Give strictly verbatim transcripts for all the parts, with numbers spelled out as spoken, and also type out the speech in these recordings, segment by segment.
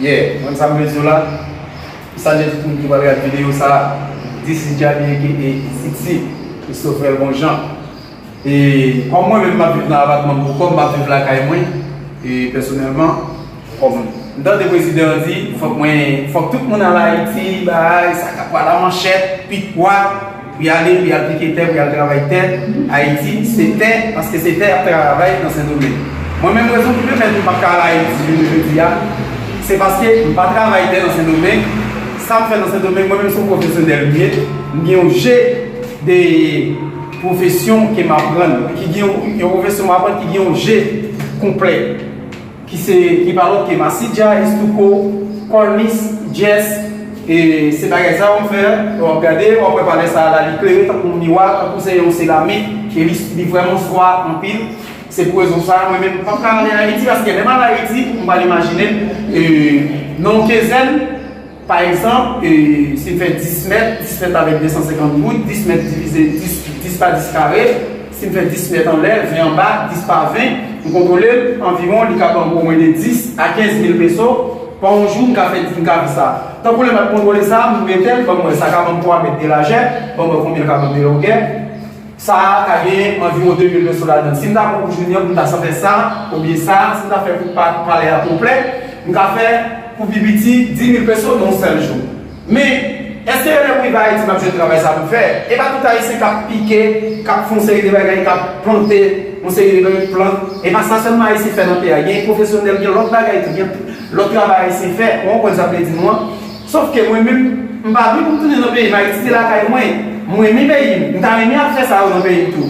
Yeah, mwen sa m vle di w la. M salye tout moun ki pral gade videyo sa. This is Jaby aka Sixty, Christopher Bonjean. E kòm mwen menm m ap viv nan apatman m pou kò m, m ap viv lakay mwen, e pèsonèlman, kòm m tande prezidan an di, fòk mwen, fòk tout moun al Ayiti, bay, sa k ap pran lamanchèt, pikwa, pou y ale, pou y al pike tè, pou y al travay tè. Ayiti, se tè, paske se tè y ap travay nan Sendomeng. Mwen menm, rezon ki pèmèt m pa ka al Ayiti jounen jodi a, se paske m pa travay tè nan Sendomeng. Sa m fè nan Sendomeng, mwen menm se yon pwofesyonèl m ye, m gen yon je de pwofesyon ke m aprann, ki gen yon, yon pwofesyon m aprann ki gen yon je konplè, ki se, ki pa lòt ke masidja, estouko, kònis, djès, e se bagay sa yo m fè, w ap gade, w ap wè palè sa a la, li klere tankou yon miwa, tankou se yon seramik, e li, li vrèman swa anpil. Se pou rezon sa a, mwen menm, m p ap ka ale Ayiti, paske lè m al Ayiti, m pral imajine m, e, nan yon kenzèn, pa egzanp, e, si m fè dis mèt, dis mèt avèk de san senkant goud, dis mèt divize dis, dis pa dis kare, si m fè dis mèt anlè, ven anba, dis pa ven, m kontwole l, anviwon, li ka ban m omwen de dis a kenz mil peso, pa yon jou, m ka fè, m ka fè sa. Tankou lè m ap kontwole sa, m mete l, ban m wè, sa ka ban m twa mèt de lajè, ban m wè konbyen l ka ban m de longè. Sa a ka gen anviwon de mil peso ladan l. Si m ta pran pou jounen an, pou m ta sa fè sa, oubyen sa, si m ta fè pou pa, palè a konplè, m ka fè pou pi piti dis mil peso nan yon sèl jou. Men, èske lè m rive Ayiti, m ap jwenn travay sa pou m fè? E pa tout Ayisyen k ap pike, k ap fè yon seri de bagay, k ap plante yon seri de plant. E pa sa sèlman Ayisyen fè nan peyi a. Gen pwofesyonèl, gen lòt bagay tou, gen lòt travay Ayisyen fè. Ou konprann sa m vle di nou an? Sòf ke mwen menm, m pa vin pou m tounen nan peyi m. Ayiti se lakay mwen. M renmen peyi m. M ta renmen ap fè sa yo nan peyi m tou.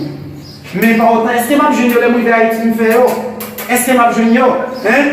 Men pa otan, èske m ap jwenn yo lè m rive Ayiti m fè yo? Èske m ap jwenn yo? Hein?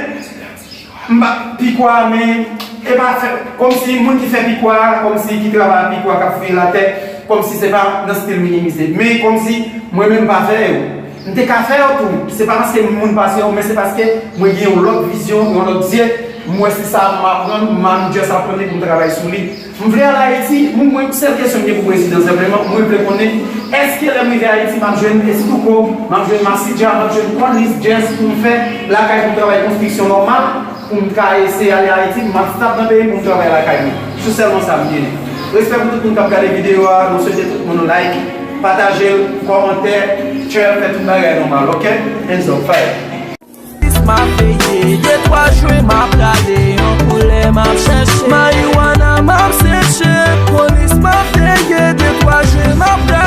M pa, pikwa, men, e pa fè, kòmsi moun ki fè pikwa, kòmsi ki travay pikwa, k ap fouye latè, kòmsi se pa nan stil minimize. Men kòmsi mwen menm m pa fè yo. M te ka fè yo tou. Se pa paske m moun pase yo, men se paske mwen gen yon lòt vizyon, yon lòt zye. M wè se sa m aprann, m a, m just aprann li pou m travay sou li. M vle al Ayiti, mwen, mwen, sèl kesyon m gen pou prezidan senpleman, mwen vle konnen, èske lè m rive Ayiti, m ap jwenn estouko, m ap jwenn masidja, m ap jwenn kònis, djès pou m fè lakay pou m travay konstriksyon nòmal, pou m ka eseye ale Ayiti, m ap stap nan peyi m pou m travay lakay mwen. Se sèlman sa m gen. Respè pou tout moun k ap gade videyo a, nou swete tout moun like, pataje l, kòmante, share, fè tout bagay nòmal, oke? Hands up, fire! Polis m ap veye, de twa jwe m ap gade, an koulè m ap chèche, mariwana m ap seche. Polis m ap veye, de twa jwe m ap gade.